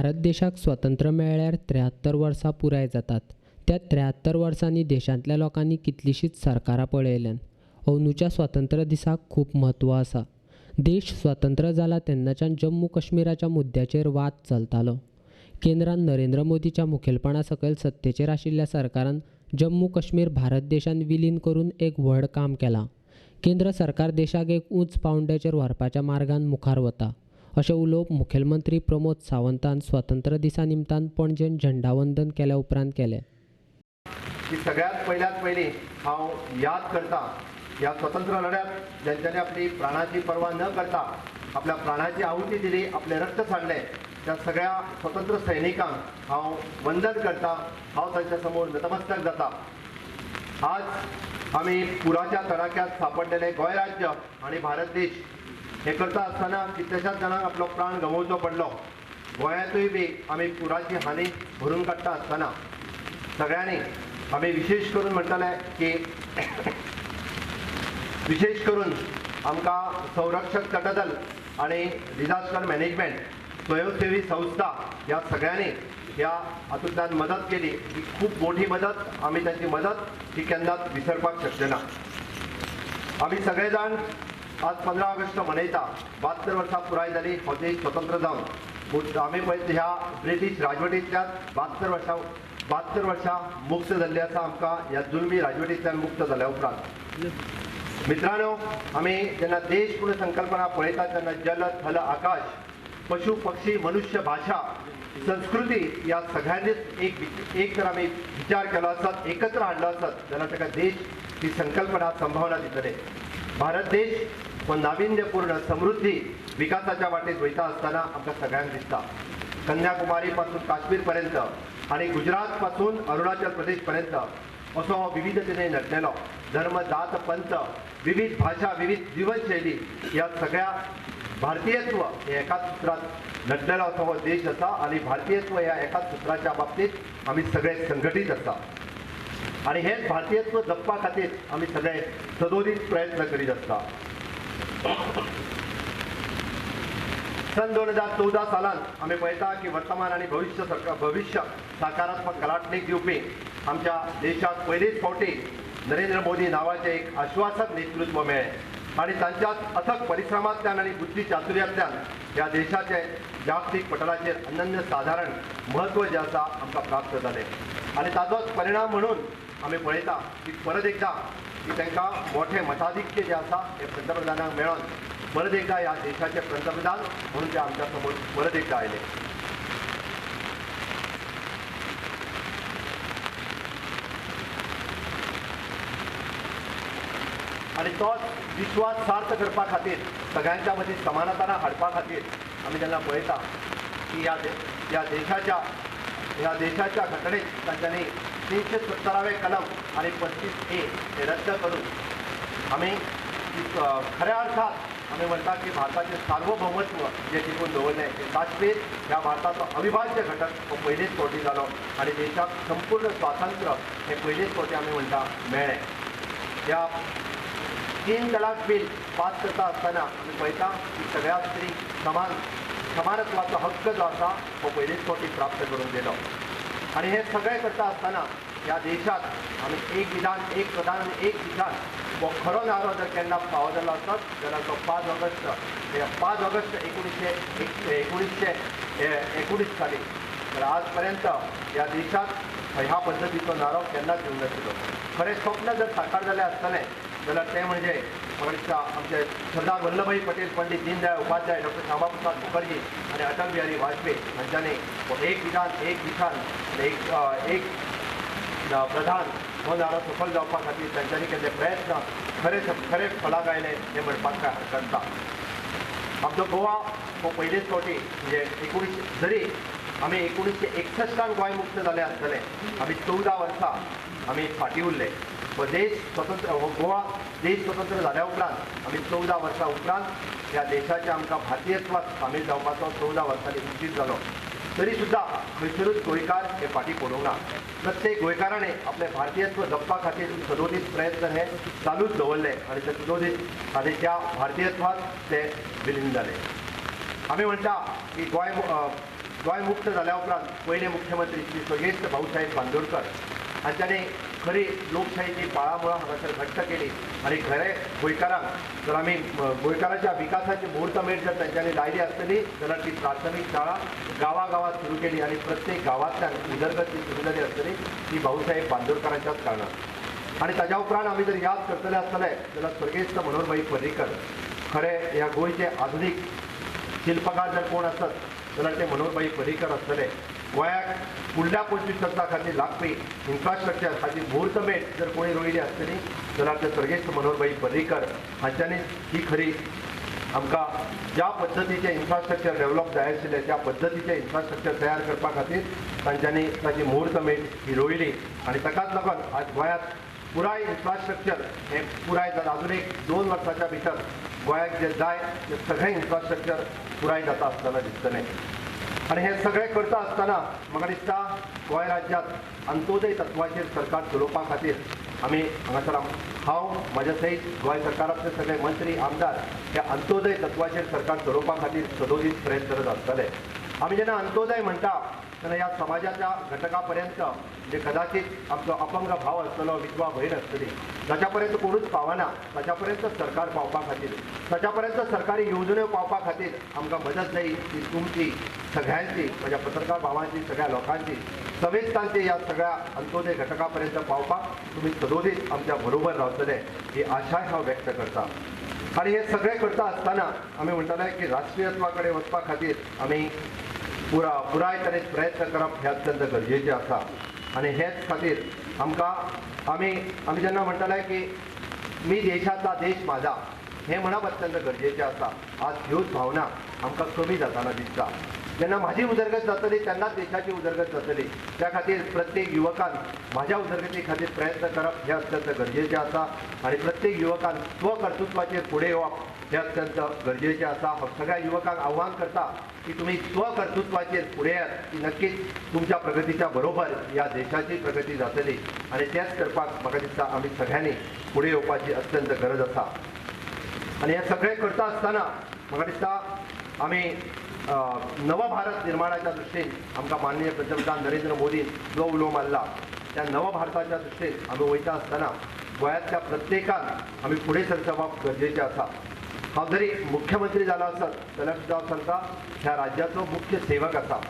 भारत देशाक स्वातंत्र्य मेळ्ळ्यार 73 वर्सां पुराय जातात. त्या 73 वर्सांनी देशांतल्या लोकांनी कितलींशींच सरकारां पळयल्यान. अंदूच्या स्वातंत्र्य दिसाक खूब म्हत्व आसा. देश स्वतंत्र जाला तेन्नाच्यान जम्मू काश्मीराच्या मुद्द्याचेर वाद चलतालो. केंद्रान नरेंद्र मोदीच्या मुखेलपणा सकयल सत्तेचेर आशिल्ल्या सरकारान जम्मू काश्मीर भारत देशान विलीन करून एक व्हड काम केलां. केंद्र सरकार देशाक एक उंच पावंड्याचेर व्हरपाच्या मार्गान मुखार वता अशें उलोवप मुखेलमंत्री प्रमोद सावंतान स्वातंत्र्य दिसा निमतान पणजेन झेंडावंदन केल्या उपरांत केलें. की सगळ्यात पयल्यात पयलीं हांव याद करता ह्या स्वतंत्र लढ्यात ज्यांच्यानी आपली प्राणाची पर्वा न करता आपल्या प्राणाची आहुती दिली, आपले रक्त सांडले, त्या सगळ्या स्वतंत्र सैनिकांक हांव वंदन करता, हांव तांच्या समोर नतमस्तक जाता. आज आमी पुराच्या तडाख्यात सापडलेले गोंय राज्य आनी भारत देश हे करता आसतना कितल्याशाच जाणांक आपलो प्राण गमोवचो पडलो. गोंयांतूय बी आमी पुराची हानी भरून काडटा आसतना सगळ्यांनी आमी विशेष करून म्हणटले की विशेष करून आमकां संरक्षक तटदल आनी डिझास्टर मॅनेजमेंट स्वयंसेवी संस्था ह्या सगळ्यांनी ह्या हातूंतल्यान मदत केली. ही खूब मोठी मदत, आमी तांची मदत ही केन्नाच विसरपाक शकचे ना. आमी सगळे जाण आज 15 ऑगस्ट मनयता. 72 वर्सां पुराय जाली हो देश स्वतंत्र जावन. आमी पळयत ह्या ब्रिटीश राजवटींतल्यान 72 वर्सां मुक्त जाल्ली आसा. आमकां ह्या जुलमी राजवटींतल्यान मुक्त जाल्या उपरांत मित्रांनो, आमी जेन्ना देश पूर्ण संकल्पना पळयतात तेन्ना जल, थल, आकाश, पशु, पक्षी, मनुष्य, भाषा, संस्कृती ह्या सगळ्यांनीच एक तर आमी विचार केलो आसत, एकत्र हाडलो आसत जाल्यार ताका देश ही संकल्पना संभावना दितले. भारत देश हो नाविन्यपूर्ण समृद्धी विकासाच्या वाटेत वयता आसतना आमकां सगळ्यांक दिसता. कन्याकुमारी पासून काश्मीर पर्यंत आनी गुजरात पासून अरुणाचल प्रदेश पर्यंत असो हो विविधतेने नटलेलो धर्म, जात, पंथ, विविध भाषा, विविध जीवनशैली ह्या सगळ्या भारतीयत्व हे एकाच सूत्रात नटलेलो असो हो देश आसा आनी भारतीयत्व ह्या एकाच सूत्राच्या बाबतीत आमी सगळे संघटीत आसा आनी हेच भारतीयत्व जपपा खातीर आमी सगळे सदोदीत प्रयत्न करीत आसता. सन 2014 सालांत आमी पळयता की वर्तमान आनी भविष्य सकारात्मक कलाटणीक दिवपी आमच्या देशाक पयलीच फावटी नरेंद्र मोदी नांवाचें एक आश्वासक नेतृत्व मेळ्ळें आनी तांच्याच अथक परिश्रमांतल्यान आनी बुद्धी चातुर्यांतल्यान ह्या देशाचे जागतीक पटलाचेर अनन्य साधारण म्हत्व जें आसा आमकां प्राप्त जालें. आनी ताचोच परिणाम म्हणून आमी पळयता की परत एकदां की तांकां मोठें मताधिक्य जें आसा हें पंतप्रधानांक मेळोन परत एकदां ह्या देशाचे पंतप्रधान म्हणून ते आमच्या समोर परत एकदां आयले. आनी तोच विश्वास सार्थ करपा खातीर सगळ्यांच्या मदीं समानता हाडपा खातीर आमी जेन्ना पळयता की ह्या देशाच्या घटनेत तांच्यांनी 370वें कलम आनी 35A हे रद्द करून आमी खऱ्या अर्थात आमी म्हणटा की भारताचें सार्वभौमत्व जें टिकून दवरलें तें काश्मीर ह्या भारताचो अविभाज्य घटक हो पयलीच फावटी जालो आनी देशाक संपूर्ण स्वातंत्र्य हें पयलीच फावटी आमी म्हणटा मेळ्ळें. ह्या 3 तलाक बील पास करता आसतना आमी पळयता की सगळ्या स्त्री समानत्वाचो हक्क जो आसा हो पयलीच फावटी प्राप्त करून दिलो. आनी हें सगळें करता आसतना ह्या देशात आमी एक विधान, एक प्रधान आनी एक विधान हो खरो नारो जर केन्ना फावो जालो आसत जाल्यार तो 5 ऑगस्ट 5 ऑगस्ट 1919 साली. तर आज पर्यंत ह्या देशात ह्या पद्दतीचो नारो केन्नाच येवंक नाशिल्लो. खरें स्वप्न जर साकार जालें आसतलें जाल्यार तें म्हणजे म्हाका दिसता आमचे सरदार वल्लभभाई पटेल, पंडित दीनदयाळ उपाध्याय, डॉक्टर श्यामाप्रसाद मुखर्जी आनी अटल बिहारी वाजपेयी हांच्यांनी हो एक विधान, एक विधान, एक प्रधान हो नारो सफल जावपा खातीर तांच्यांनी केल्ले प्रयत्न खरे खरे फलाक आयले हें म्हणपाक कांय हरकत ना. आमचो गोवा हो पयलीच फावटी म्हणजे जरी आमी 1961 गोंय मुक्त जालें आसतलें, आमी 14 वर्सां आमी फाटीं उरले. हो देश स्वतंत्र, हो गोवा देश स्वतंत्र जाल्या उपरांत आमी 14 वर्सां उपरांत ह्या देशाच्या आमकां भारतीयत्वात सामील जावपाचो 14 वर्सांनी उशीर जालो. तरी सुद्दां खंयसरूच गोंयकार हे फाटीं पडूंक ना. प्रत्येक गोंयकाराने आपलें भारतीयत्व जपपा खातीर सदोदीत प्रयत्न हे चालूच दवरले आनी ते सदोदीत आनी त्या भारतीयत्वात ते विलीन जाले. आमी म्हणटा की गोंय गोंय मुक्त जाल्या उपरांत पयले मुख्यमंत्री श्री स्वर्गेस्त भाऊसाहेब बांदोडकर हांच्यांनी खरी लोकशाहीची पाळामुळां हांगासर घट्ट केली आनी खरें गोंयकारांक जर आमी गोंयकाराच्या विकासाची मुहूर्तमेढ जर तांच्यांनी लायली आसतली जाल्यार ती प्राथमीक शाळा गांवागांवांत सुरू केली आनी प्रत्येक गांवांतल्यान उदरगत जी सुरू जाली आसतली ती भाऊसाहेब बांदोडकरांच्याच कारणान. आनी ताज्या उपरांत आमी जर याद करतले आसतले जाल्यार स्वर्गेस्त मनोहरभाई पर्रीकर खरें ह्या गोंयचे आधुनीक शिल्पकार जर कोण आसत जाल्यार ते मनोहरभाई पर्रीकर आसतले. गोंयाक फुडल्या 25 वर्सां खातीर लागपी इन्फ्रास्ट्रक्चर हाची मुहूर्तमेढ जर कोणी रोयली आसतली जाल्यार ते स्वर्गेस्त मनोहरभाई पर्रीकर हांच्यांनी ही खरी आमकां ज्या पद्दतीचें इन्फ्रास्ट्रक्चर डेवलप जाय आशिल्लें त्या पद्दतीचें इन्फ्रास्ट्रक्चर तयार करपा खातीर तांच्यांनी ताची मुहूर्तमेढ ही रोयली आनी ताकाच लागून आज गोंयांत पुराय इन्फ्रास्ट्रक्चर हें पुराय जालां. अजून एक 2 वर्साच्या भितर गोंयाक जें जाय तें सगळें इन्फ्रास्ट्रक्चर पुराय जाता आसतना दिसतलें. आनी हें सगळें करता आसतना म्हाका दिसता गोंय राज्यांत अंत्योदय तत्वाचेर सरकार चलोवपा खातीर आमी हांगासर हांव म्हज्या सयत गोंय सरकारांतले सगळे मंत्री आमदार ह्या अंत्योदय तत्वाचेर सरकार चलोवपा खातीर सदोदीत प्रयत्न करत आसतले. आमी जेन्ना अंत्योदय म्हणटा तेन्ना ह्या समाजाच्या घटका पर्यंत म्हणजे कदाचित आमचो अपंग भाव आसतलो, विधवा भयण आसतली, ताच्या पर्यंत कोणूच पावना, ताच्या पर्यंत सरकार पावपा खातीर, ताच्या पर्यंत सरकारी येवजण्यो पावपा खातीर आमकां मदत जाय ती तुमची सगळ्यांची, म्हज्या पत्रकार भावांची, सगळ्या लोकांची, समेस्तांची ह्या सगळ्या अंत्योदय घटका पर्यंत पावपाक तुमी सदोदीत आमच्या बरोबर रावतले ही आशाय हांव व्यक्त करता. आनी हें सगळें करता आसतना आमी म्हणटाले की राष्ट्रीयत्वा कडेन वचपा खातीर आमी पुराय तरेन प्रयत्न करप हें अत्यंत गरजेचें आसा. आनी हेच खातीर आमकां आमी आमी जेन्ना म्हणटाले की मी देशाचा देश माझा हें म्हणप अत्यंत गरजेचें आसा. आज ह्योच भावना आमकां कमी जाताना दिसता. जेन्ना म्हाजी उदरगत जातली तेन्नाच देशाची उदरगत जातली. त्या खातीर प्रत्येक युवकान म्हाज्या उदरगती खातीर प्रयत्न करप हें अत्यंत गरजेचें आसा आनी प्रत्येक युवकान स्वकर्तृत्वाचेर फुडें येवप हें अत्यंत गरजेचें आसा. हांव सगळ्या युवकांक आव्हान करता की तुमी स्वकर्तृत्वाचेर फुडें येयात की नक्कीच तुमच्या प्रगतीच्या बरोबर ह्या देशाची प्रगती जातली आनी तेंच करपाक म्हाका दिसता आमी सगळ्यांनी फुडें येवपाची अत्यंत गरज आसा. आनी हें सगळें करता आसतना म्हाका दिसता आमी नवभारत निर्माणाच्या दृश्टीन आमकां माननीय पंतप्रधान नरेंद्र मोदीन जो उलो मारला त्या नवभारताच्या दृश्टीन आमी वयता आसतना गोंयांतल्या प्रत्येकान आमी फुडें सरचें गरजेचें आसा. हांव जरी मुख्यमंत्री जाला आसत जाल्यार सुद्दां हांव सांगता ह्या राज्याचो मुख्य सेवक आसा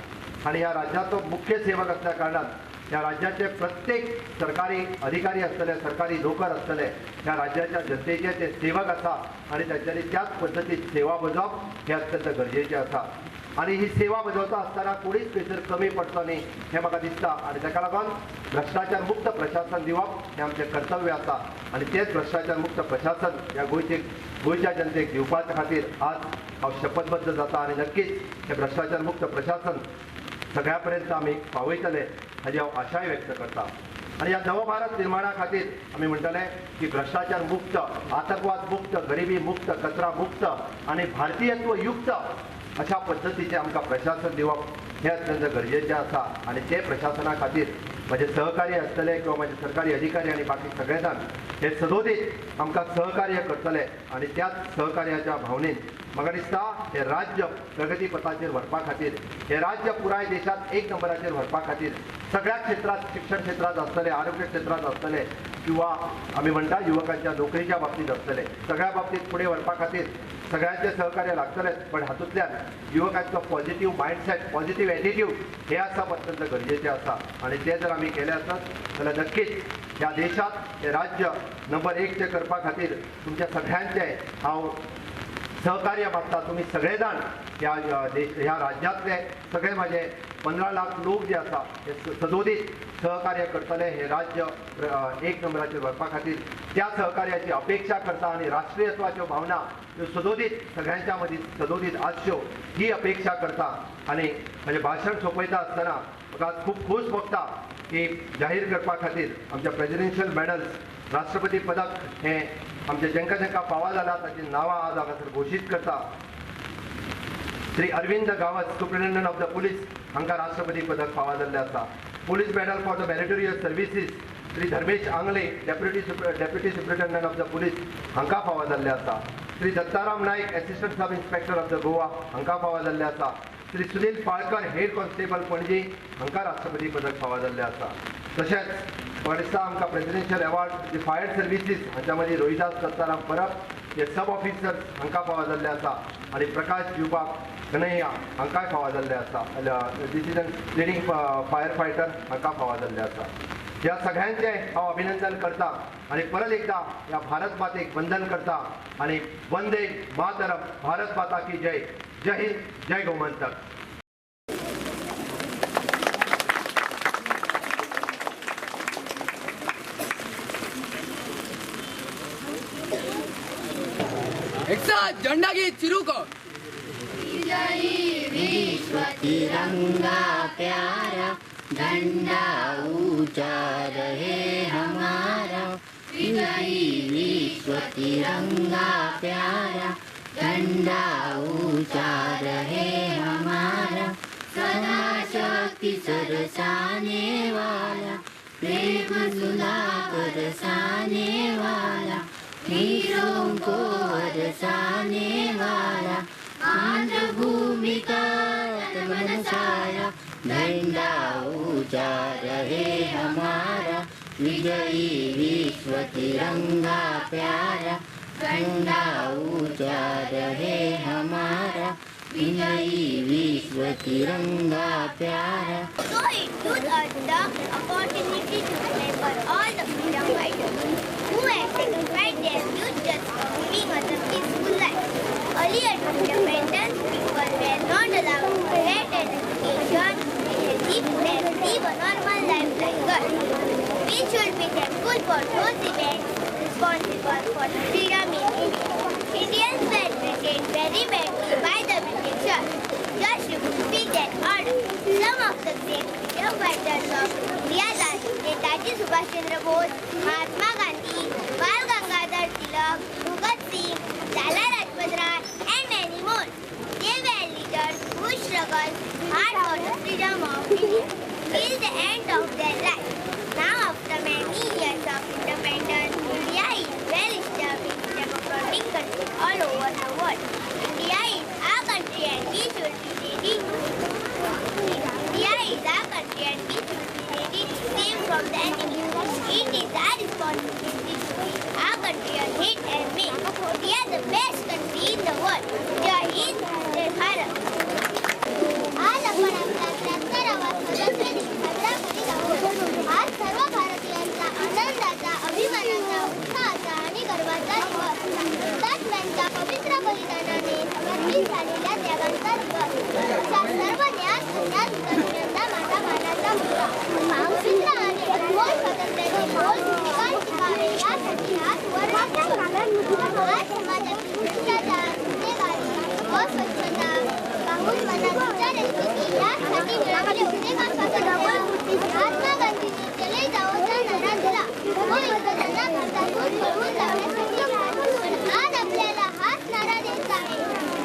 आनी ह्या राज्याचो मुख्य सेवक आसल्या कारणान ह्या राज्याचे प्रत्येक सरकारी अधिकारी आसतले, सरकारी नोकर आसतले, ह्या राज्याच्या जनतेचे ते सेवक आसा आनी तांच्यांनी त्याच पद्दतीन सेवा बजावप हें अत्यंत गरजेचें आसा. आनी ही सेवा बजावता आसतना कोणीच थंयसर कमी पडचो न्ही हें म्हाका दिसता आनी ताका लागून भ्रश्टाचार मुक्त प्रशासन दिवप हें आमचें कर्तव्य आसा आनी तेंच भ्रश्टाचार मुक्त प्रशासन ह्या गोंयच्या जनतेक दिवपाच्या खातीर आज हांव शपथबद्ध जाता आनी नक्कीच हें भ्रश्टाचार मुक्त प्रशासन सगळ्या पर्यंत आमी पावयतले हाजी हांव आशाय व्यक्त करता. आनी ह्या नवभारत निर्माणा खातीर आमी म्हणटले की भ्रश्टाचार मुक्त, आतंकवाद मुक्त, गरिबी मुक्त, कचरा मुक्त आनी भारतीयत्व युक्त अशा पद्दतीचें आमकां प्रशासन दिवप हें अत्यंत गरजेचें आसा. आनी ते प्रशासना खातीर म्हजे सहकारी आसतले किंवा म्हजे सरकारी अधिकारी आनी बाकी सगळे जाण हे सदोदीत आमकां सहकार्य करतले आनी त्याच सहकार्याच्या भावनेन म्हाका दिसता हें राज्य प्रगती पथाचेर व्हरपा खातीर, हें राज्य पुराय देशांत 1 नंबराचेर व्हरपा खातीर सगळ्या क्षेत्रांत, शिक्षण क्षेत्रांत आसतले, आरोग्य क्षेत्रांत आसतले किंवा आमी म्हणटा युवकांच्या नोकरीच्या बाबतींत आसतले, सगळ्या बाबतींत फुडें व्हरपा खातीर सगळ्यांचें सहकार्य लागतलेंच. पण हातूंतल्यान युवकांचो पॉझिटिव्ह मायंडसेट, पॉझिटिव्ह एटिट्यूड हे आसप अत्यंत गरजेचें आसा आनी तें जर आमी केलें आसत जाल्यार नक्कीच ह्या देशांत हें राज्य नंबर 1 करपा खातीर तुमच्या सगळ्यांचें हांव सहकार्य मागता. तुमी सगळे जाण ह्या ह्या राज्यांतले सगळे म्हाजे 15 लाख लोक जे आसा हे सदोदीत सहकार्य करतले हे राज्य 1 नंबराचेर व्हरपा खातीर त्या सहकार्याची अपेक्षा करता आनी राष्ट्रीयत्वाच्यो भावना ह्यो सदोदीत सगळ्यांच्या मदीं सदोदीत आसच्यो ही अपेक्षा करता. आनी म्हजें भाशण सोंपयता आसतना म्हाका आज खूब खोस भोगता की जाहीर करपा खातीर आमच्या प्रेजिडेन्शियल मेडल्स, राष्ट्रपती पदक हें आमचे जांकां जांकां फावो जाला ताचीं नांवां आज हांगासर घोशीत करता. Shri Arvind Gawas, superintendent of the police हांकां राष्ट्रपती पदक फावो जाल्लें आसा. Police medal for the meritorious services Shri Dharmesh Angle, deputy superintendent of the police हांकां फावो जाल्लें आसा. Shri Dattaram Naik, assistant sub inspector of the Goa हांकां फावो जाल्लें आसा. श्री सुनील पाळकर, हेड कॉन्स्टेबल, पणजी हांकां राष्ट्रपती पदक फावो जाल्लें आसा. तशेंच म्हाका दिसता आमकां प्रेसिडेन्शियल अवॉर्ड जे फायर सर्विसीस हांच्या मदीं रोहिदास दत्ताराम परब हे सब ऑफिसर हांकां फावो जाल्ले आसा आनी प्रकाश युबाक कन्हैया हांकांय फावो जाल्ले आसा. This is an leading fire fighter हांकां फावो जाल्ले आसा. ह्या सगळ्यांचें हांव अभिनंदन करता आनी परत एकदां ह्या भारत मातेक वंदन करता आनी वंदे मातरम, भारत माता की जय. जय हिंद, जय गोमंतक. एक साथ झंडा गीत शुरू कर. विजयी विश्व तिरंगा प्यारा, झंडा ऊंचा रहे हमारा. विजयी विश्व तिरंगा प्यारा, झंडा ऊंचा रहे हमारा. सदा शक्ति सरसाने वाला, प्रेम सुधा बरसाने वाला, वीरों को हरसाने वाला, आंध्र भूमि का मन सारा, झंडा ऊंचा रहे हमारा. विजयी विश्व तिरंगा प्यारा, झंडा ऊंचा रहे हमारा. विजयी विश्व तिरंगा प्यारा. So it gives us the opportunity to remember all the freedom fighters who had sacrificed their futures for giving us a peaceful life. Earlier to independence, people were not allowed to get an education, and live a normal life like us. We should be thankful for those events responsible for the freedom in India. Indians were treated very badly by the Britishers just to fulfill their order. Some of the great freedom fighters of India are Netaji Subhash Chandra Bose, Mahatma Gandhi, Bal Gangadhar Tilak, Bhagat Singh, Lala Lajpat Rai, and many more. They were leaders who struggled hard for the freedom of India till the end of their life. Now, after many years of independence, India is well established democratic country all over the world. India is our country and we should be ready to India is our country and we should be ready to save from the enemy. It is our responsibility to keep our country ahead and make India the best country in the world. Jai Hind, Jai Bharat. आज आपण आपला 73वा स्वातंत्र्य दिन साजरा करीत आहोत. आज सर्व भारतीयांचा आनंदाचा, अभिमानाचा, उत्साहाचा आणि गर्वाचा दिवस. हुतात्म्यांच्या पवित्र बलिदानाने समर्पित झालेल्या त्यागांचा दिवस. अशा सर्व ज्ञात अज्ञात हुतात्म्यांना माझा मानाचा मुद्दा. पवित्र आणि अनमोल स्वातंत्र्याचे मोल ठिकाण टिकावे यासाठी हा सुवर्ण क्षण. आज समाजातील भ्रष्टाचार, गुन्हेगारी, अस्वच्छता पाहून मनात विचार येतो की यासाठी मिळवले होते का स्वातंत्र्य? महात्मा गांधींनी चले जाओचा नारा दिला तो इंग्रजांना भारतातून पळवून लावण्यासाठी. पण आज आपल्याला हाच नारा द्यायचा आहे.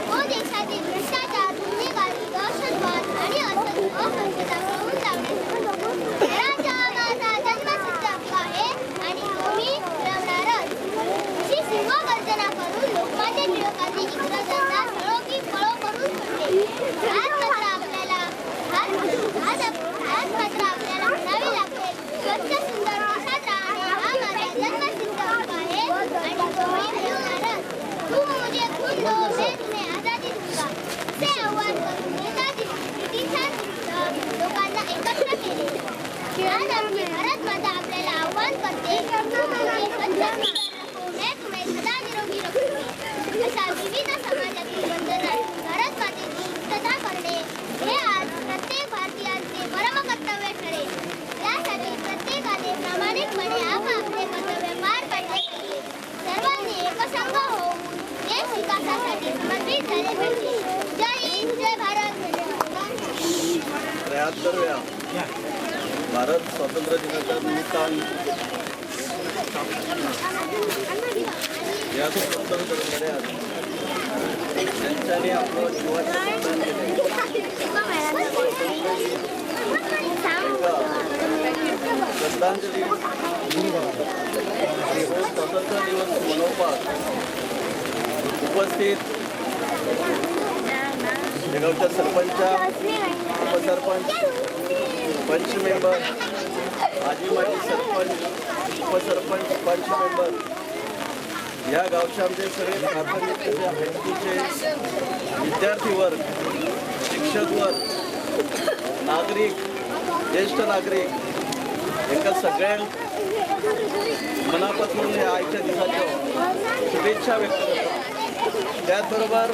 तो देशातील भ्रष्टाचार, गुन्हेगारी, दहशतवाद आणि अस्वच्छता पळवून लावण्यासाठी. स्वराज्य हा माझा जन्मसिद्ध हक्क आहे आणि तो मी मिळवणारच, अशी सिंहगर्जना करून लोकमान्य टिळकांनी इंग्रजांना सळो की पळो करून सोडले. आज मात्र आपल्याला म्हणावे लागेल, स्वच्छ सुंदर देशात राहणे हा माझा जन्मसिद्ध हक्क आहे आणि तो मी मिळवणारच. तुम मुझे खून दो, मैं तुम्हें आझादी दूंगा, असे आवाहन करून नेताजींनी ब्रिटिशांविरुद्ध लोकांना एकत्र केले. आज आपली भारत माता आपल्याला आव्हान करते, तुम मुझे स्वच्छ सुंदर रखो, मैं तुम्हें सदा निरोगी रखूंगी. अशा विविध समाजातील बंधनातून भारत मातेची मुक्तता करणे हे आज प्रत्येक भारतीयांचे परम कर्तव्य ठरेल. त्यासाठी प्रत्येकाने प्रामाणिकपणे आपापले कर्तव्य पार पाडले पाहिजे. सर्वांनी एकसंघ होऊन देश विकासासाठी समर्पित झाले पाहिजे. जय हिंद, जय भारत. धन्यवाद. 73व्या भारत स्वातंत्र्य दिनाच्या निमित्तान या स्वातंत्र्य लढ्यात ज्यांच्यानी आपलं जीवाचे बलिदान दिले, श्रद्धांजली आणि हो स्वातंत्र्य दिवस मनोवपाक उपस्थित ह्या गांवच्या सरपंचा, उपसरपंच, पंच मेंबर, आजी माजी सरपंच, उपसरपंच, पंच मेंबर, ह्या गावचे आमचे सगळे प्राथमिक तशें हायस्कूलचे विद्यार्थी वर्ग, शिक्षक वर्ग, नागरीक, ज्येश्ठ नागरीक, हांकां सगळ्यांक मनापासून ह्या आयच्या दिसाच्यो शुभेच्छा व्यक्त करता. त्याच बरोबर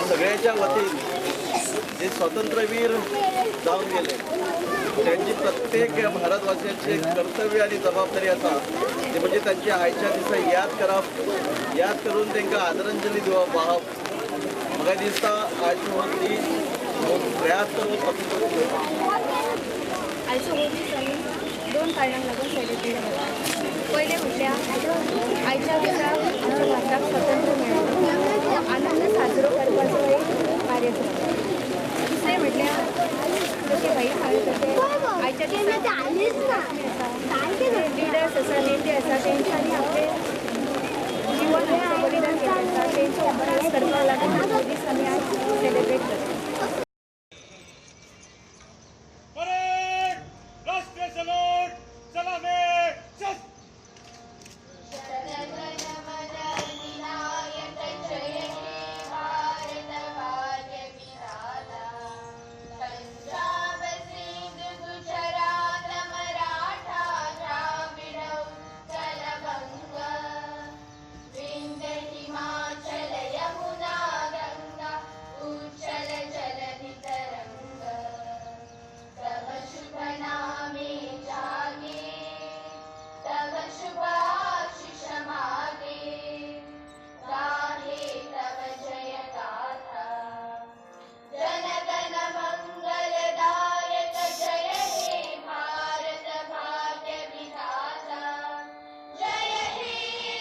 सगळ्याच्या वतीन जे स्वातंत्र्यवीर जावन गेले त्यांची प्रत्येक भारतवासियांचे कर्तव्य आणि जबाबदारी आसा ते म्हणजे तांची आयच्या दिसा याद करप, याद करून तांकां आदरांजली दिवप, वाहप. म्हाका दिसता आयचो हो दीस हो 73वो स्वातंत्र्य दीस. आयचो हो दीस आमी दोन कारणांक लागून सेलिब्रेट करता. पयलें म्हटल्यार आयच्या दिसा आमच्या भारताक स्वातंत्र्य मेळ्ळें, आनंद साजरो करपाचो एक कार्यक्रम. दुसरें म्हटल्यार जशें भाई सांगलें तशें आयच्या दिसा लिडर्स आसा, नेते आसा, तेंच्यांनी आपलें जिवन बलिदान केलें आसा, तेंचो उगडास करपाक लागून हो दीस आमी आज सेलिब्रेट करता. परेड, राष्ट्रीय सलूट, सलामी. पंजाब, सिंध, गुजरात, मराठा, द्राविड, उत्कल, बंग, विंध्य, हिमाचल, यमुना, गंगा, उच्छल जलधि तरंग. तव शुभ नामे जागे, तव शुभ आशीष मागे, गाहे तव जय गाथा. जनगण मंगलदायक जय हे भारत भाग्य विधाता, जय हे.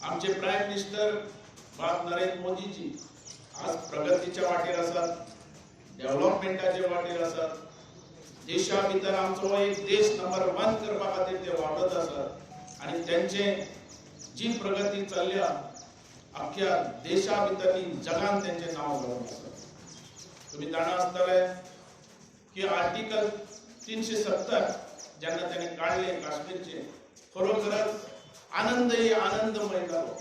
आमचे प्रायम मिनिस्टर बाब नरेंद्र मोदीजी आज प्रगतीच्या वाटेर आसात, डेव्हलपमेंटाच्या वाटेर आसात. देशा भितर आमचो एक देश नंबर वन करपा खातीर ते वावरत आसात आनी तेंचे जी प्रगती चल्ल्या, अख्ख्या देशा भितर न्ही, जगान तेंचें नांव जावन आसा. तुमी जाणा आसतले की आर्टिकल 370 जेन्ना तेणी काडले काश्मीरचे, खरोखरच आनंद आनंदमय जालो.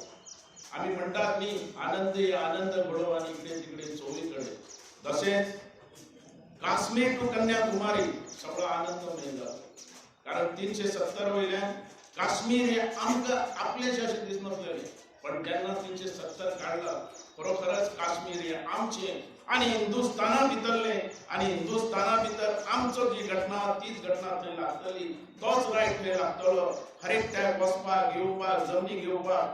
आमी म्हणटात न्ही, आनंद आनंद घडो आनी इकडे तिकडे चोवीकडे, तशेंच काश्मीर टू कन्याकुमारी सगळो आनंदमय जालो, कारण 370 वयल्यान काश्मीर हे आमकां आपलेशें अशें दिसनासलेलें. पण जेन्ना 370 काडला, खरोखरच काश्मीर हे आमचें आनी हिंदुस्थाना भितरलें आनी हिंदुस्थाना भितर आमचो जी घटना, तीच घटना थंय लागतली, तोच रायट थंय लागतलो, हर एकट्याक वचपाक, येवपाक, जमनी घेवपाक.